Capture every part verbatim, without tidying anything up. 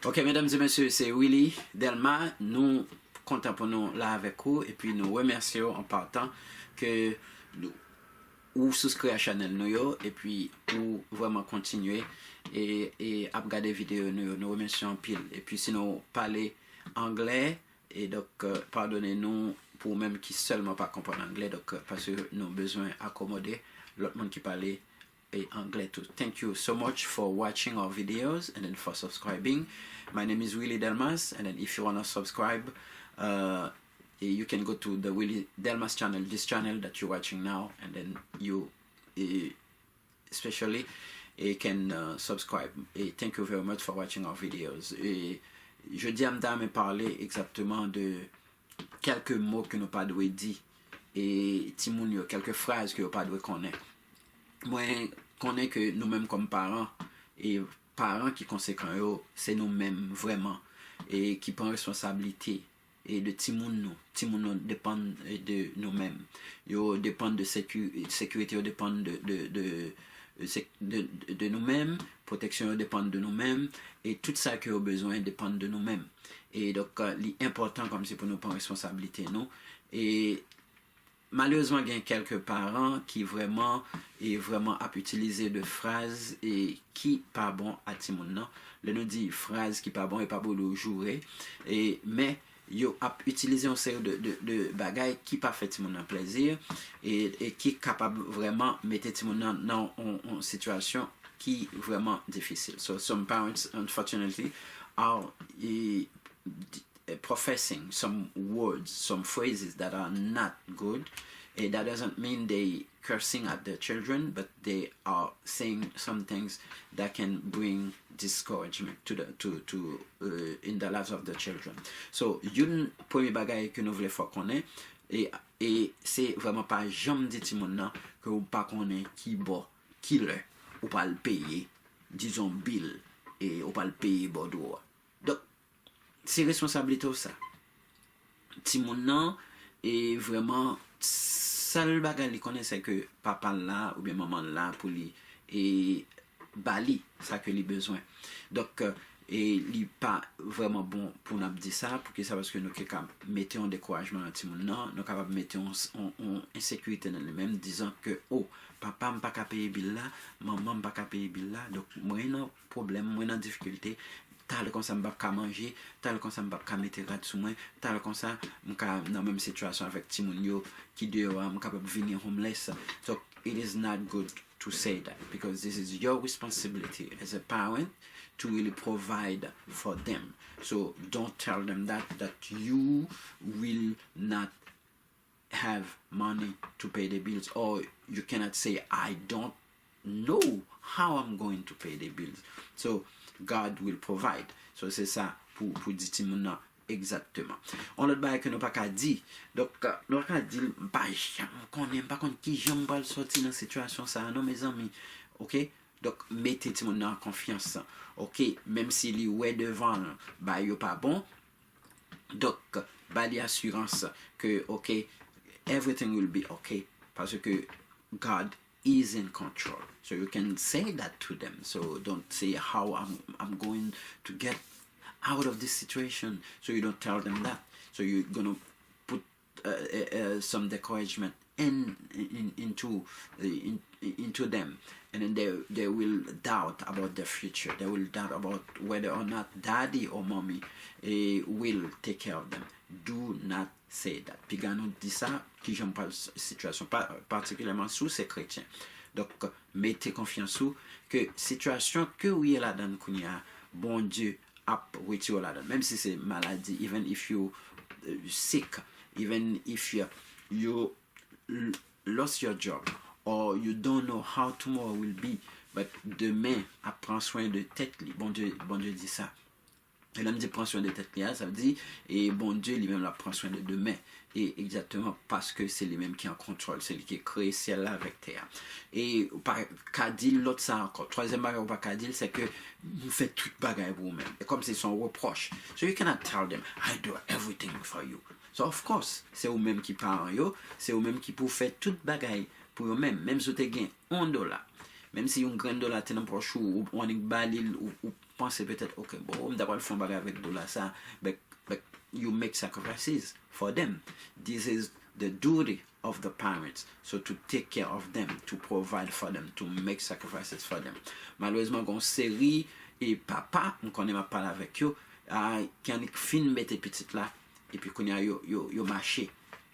Ok, medam e mesye, se Willy Delma. Nou kontan pou nou la avèk ou, epi nou remèsye w an patan ke nou, ou souskrè a chanèl nou yo, epi ou vrèman kontinye e, e ap gade videyo nou yo. Nou remèsye w anpil. Epi si nou pale anglè, e donk, euh, padone nou pou ou menm ki sèlman pa konprann anglè, donk, euh, paske nou bezwen akomode lòt moun ki pale e anglè tou. Thank you so much for watching our videos and then for subscribing. My name is Willy Delmas, and then if you wanna subscribe, uh, you can go to the Willy Delmas channel, this channel that you're watching now, and then you, eh, especially, eh, can, uh, subscribe. E thank you very much for watching our videos. E jodi a m ta renmen pale egzakteman de kèlke mo ke nou pa dwe di e timoun yo, kèlke fraz ke yo pa dwe konnen. Mwen konnen ke nou menm kòm paran, e paran ki konsekan yo, se nou menm vrèman, e ki pran responsablite e de timoun nou. Timoun nou depann, e, de nou menm. Yo depann de seku-, sekirite yo depann de, de, de, de, de nou menm, pwoteksyon yo depann de nou menm, e tout sa ke yo bezwen depann de nou menm. E donk, euh, li enpòtan kòmsi pou nou pran responsablite nou. E malerezman, gen kèlke paran ki vrèman, e vrèman ap itilize de fraz, e ki pa bon a timoun nan. Lè nou di fraz ki pa bon, e pa pou nou joure, e, men yo ap itilize yon seri de, de, de bagay ki pa fè timoun nan plèzi, e, e ki kapab vrèman mete timoun nan nan yon, yon sitiyasyon ki vrèman difisil. So some parents, unfortunately, are, e, d-, eh, professing some words, some phrases that are not good. And that doesn't mean they cursing at their children, but they are saying some things that can bring discouragement to the, to, to, uh, in the lives of the children. So, youn premye bagay ke nou vle fè konnen, e, e se vrèman pa janm di timoun nan ke ou pa konnen ki bò, ki lè ou pral peye, dizon, bil, e ou pral peye bòdwo a. Donk, se responsablite w sa. Timoun nan, e vrèman, sèl bagay li konnen, se ke papa l la oubyen manman l la pou li, e ba li sa ke li bezwen. Donk, e li pa vrèman bon pou n ap di sa. Poukisa? Paske nou ke ka mete yon dekourajman nan timoun nan, nou kapab mete yon, yon, yon ensekirite nan li menm, dizan ke, o, papa m pa ka peye bil la, manman m pa ka peye bil la, donk mwen nan pwoblèm, mwen nan difikilte, talè konsa m p ap ka manje, talè konsa m p ap ka mete rad sou mwen, talè konsa m ka nan menm sitiyasyon avèk timoun yo ki deyò a, m kapab vini homeless. So, it is not good to say that because this is your responsibility as a parent to really provide for them. So don't tell them that, that you will not have money to pay the bills, or you cannot say, "I don't know how I'm going to pay the bills." So God will provide. So se sa pou, pou di timoun nan egzakteman. Yon lòt bagay ke nou pa ka di. Donk, nou pa ka di l, "M pa janm konnen, m pa konn kijan m pral sòti nan sitiyasyon sa a non, mezanmi." Oke? Donk, mete timoun nan an konfyans. Oke? Menm si li wè devan l, bagay yo pa bon, donk, ba li asirans ke, oke, everything will be okay. Paske God is in control. So you can say that to them. So don't say, "How I'm, I'm going to get out of this situation." So you don't tell them that. So you're gonna put, uh, uh, uh, some discouragement in, in, into, uh, in, into them, and then they, they will doubt about their future. They will doubt about whether or not daddy or mommy, eh, will take care of them. Do not say that. Piga nou di sa, kijan m pral s-, sitiyasyon pa, patikilyèman si w se kretyen. Donk, mete konfyans ou ke sitiyasyon ke w ye ladan l kounye a, Bondye ap retire w ladan l. Menm si se maladi, even if you, uh, sick, even if you, you l-, lost your job, or you don't know how tomorrow will be, but demen ap pran swen de tèt li. Bondye, Bondye di sa. E lè m di pran swen de tèt li a, sa vle di, e Bondye li menm l ap pran swen de demen. E egzakteman paske se li menm ki an kontwòl, se li ki kreye syèl la avèk tè a. E ou pa ka di l lòt sa ankò. Twazyèm bagay ou pa ka di l, se ke m fè tout bagay pou ou menm. E kòmsi se yon repwòch. So you cannot tell them, "I do everything for you." So of course, se ou menm ki paran yo, se ou menm ki pou fè tout bagay pou yo menm. Menm si w te gen yon dola, menm si yon grenn dola te nan pòch ou, ou, ou annik ba li l, ou, ou panse petèt, ok, bon, m ta pral fè yon bagay avèk dola sa, but, but you make sacrifices for them. This is the duty of the parents. So to take care of them, to provide for them, to make sacrifices for them. Malerezman, gen yon seri e papa, m konnen m ap pale avèk yo, a, ki annik fin mete pitit la, epi kounye a yo, yo, yo mache.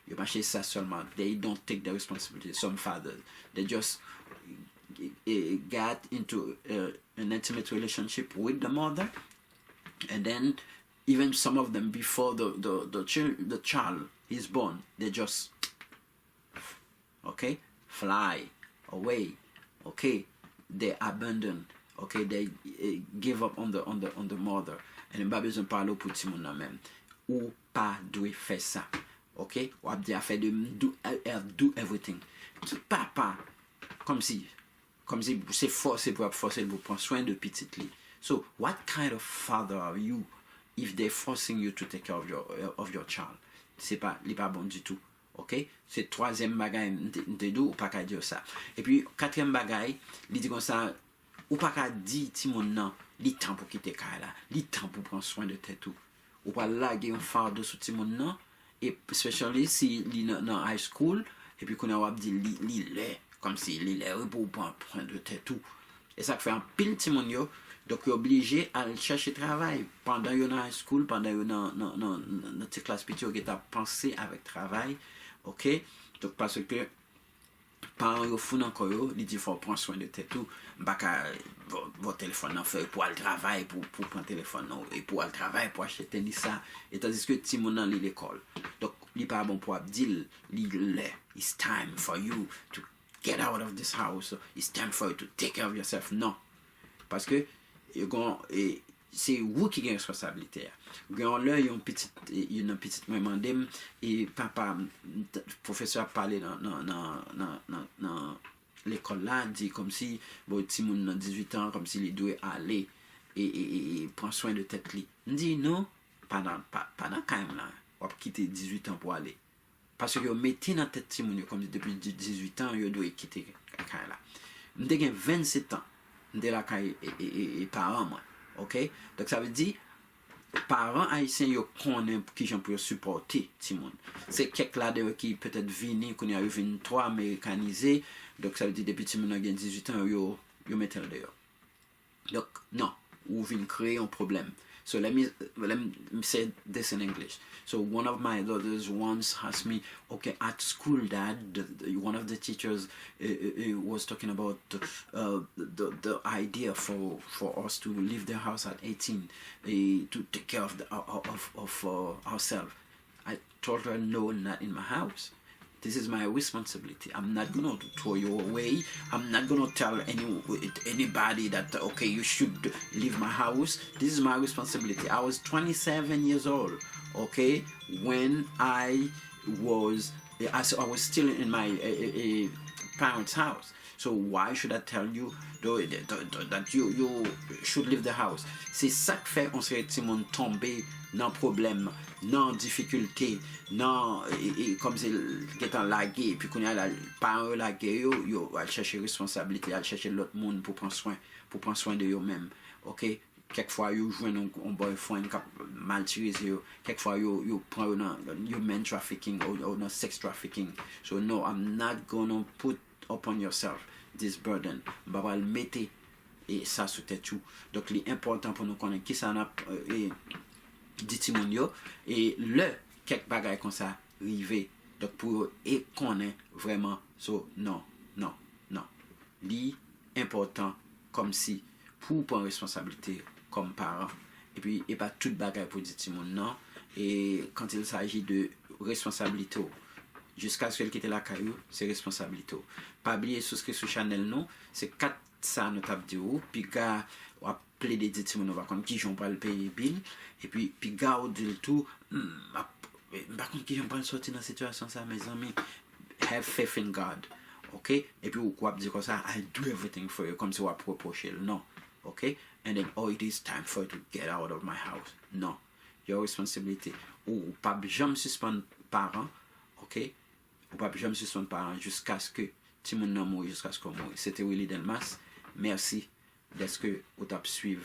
Yo mache sa sèlman. They don't take the responsibility. Some fathers, they just eh, got into uh, an intimate relationship with the mother, and then even some of them before the the the, chil- the child is born, they just, okay, fly away, okay, they abandon, okay, they uh, give up on the on the on the mother. And m pa bezwen pale w pou timoun nan menm. Ou pa dwe fè sa. Ok, w ap di afè de m do, eh, eh, do everything. Tout papa, kòmsi, kòmsi se fòse pou ap fòse l pou pran swen de pitit li. So, what kind of father are you if they forcing you to take care of your, of your child? Se pa, li pa bon ditou. Ok? Se twazyèm bagay m te, m te di w, ou pa ka di yo sa. Epi, katriyèm bagay, li di konsa, ou pa ka di timoun nan, li tan pou kite kay la, li tan pou pran swen de tèt ou. Ou pral lage yon fado sou timoun nan, e especially si li nan, nan high school, epi kounye a w ap di li, li lè, kòmsi li lè wi pou w pran swen de tèt ou. E sa k fè anpil timoun yo, donk yo oblije al chèche travay pandan yo nan high school, pandan yo nan, nan, nan, nan, nan ti klas piti, yo gentan panse avèk travay, ok? Donk paske paran yo fou nan kò yo, li di fò w pran swen de tèt ou. M pa ka, bon, bon, telefòn nan fè pou al travay, pou, pou pran telefòn nan, e pou al travay, pou achte tenis sa. E tandiske timoun nan li lekòl. Donk, li pa bon pou ap di l, li lè, it's time for you to get out of this house, it's time for you to take care of yourself. Non. Paske, yo gon, e, se ou ki gen responsablite a. Gen yon lè, yon pitit, e, youn nan pitit mwen mande m, e papa, m, t- pwofesè ap pale nan, nan, nan, nan, nan, nan lekòl la, di kòmsi, bon, timoun nan dizuit an, kòmsi li dwe ale e, e, e, e pran swen de tèt li. M di, non, pa nan, pa, pa nan kay m la, w ap kite dizuit an pou ale. Paske yo mete nan tèt timoun yo kòmsi depi dizuit an, yo dwe kite kay la. M te gen vennsèt an, m te lakay e, e, e, e paran mwen. Ok? Donk, sa vle di, paran ayisyen yo konnen kijan pou yo sipòte timoun. Se kèk ladan yo ki petèt vini, kounye a yo vin twò amerikanize. Donk, sa vle di, depi timoun nan gen dizuit an, yo, yo mete l deyò. Donk, non, ou vin kreye yon pwoblèm. So let me let me say this in English. So one of my daughters once asked me, okay, at school, Dad, the, the, one of the teachers uh, uh, uh, was talking about uh, the the idea for for us to leave the house at eighteen, uh, to take care of the, of of uh, ourselves. I told her, no, not in my house. This is my responsibility. I'm not gonna throw you away. I'm not gonna tell any anybody that, okay, you should leave my house. This is my responsibility. I was twenty-seven years old, okay, when I was I, s- I was still in my uh, uh, uh, parents' house. So why should I tell you tho- tho- tho- that you you should leave the house? Se sa k fè yon seri timoun tonbe nan pwoblèm, nan difikilte, nan e, e, kòmsi l gentan lage, epi kounye a la, paran yo lage yo, yo al chèche responsablite, al chèche lòt moun pou pran swen, pou pran swen de yo menm. Ok? Kèk fwa yo jwenn yon, yon boyfriend k ap matirize yo, kèk fwa yo, yo pran yo nan human trafficking ou, ou nan sex trafficking. So no, I'm not gonna put upon yourself this burden. M pa pral mete e sa sou tèt ou. Donk, li enpòtan pou nou konnen kisa n ap e, di timoun yo. E lè kèk bagay konsa rive, donk, pou yo e konnen vrèman. So, non, non, non. Li enpòtan kòmsi pou w pran responsablite kòm paran. Epi, e pa tout bagay pou di timoun non. E quand il s'agit de responsablite w, jiskaske l kite lakay ou, se responsablite w. Pa bliye souskri sou chanèl nou, se kat sa nou t ap di w, piga w ap plede di timoun ou pa konn kijan w pral peye bil, epi piga w di l tou, m ap, m pa konn kijan m pral sòti nan sitiyasyon sa, mezanmi, have faith in God, ok? Epi w w ap di konsa, I do everything for you, kòmsi w ap repwoche l, non, ok? And then, oh, it is time for you to get out of my house. Non, your responsibility. Ou, ou p ap janm sispann paran, ok? Ou p ap janm sispann paran jiskaske timoun nan mouri, jiskaske w mouri. Se te Willy Delmas. Mèsi dèske ou t ap swiv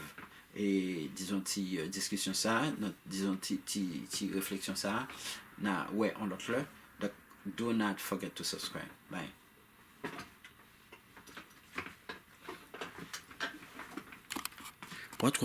e, dizon, ti, euh, diskisyon sa, nan, dizon, ti, ti, ti refleksyon sa, n a wè yon lòt lè. Donk, do not forget to subscribe. Bye. Pòt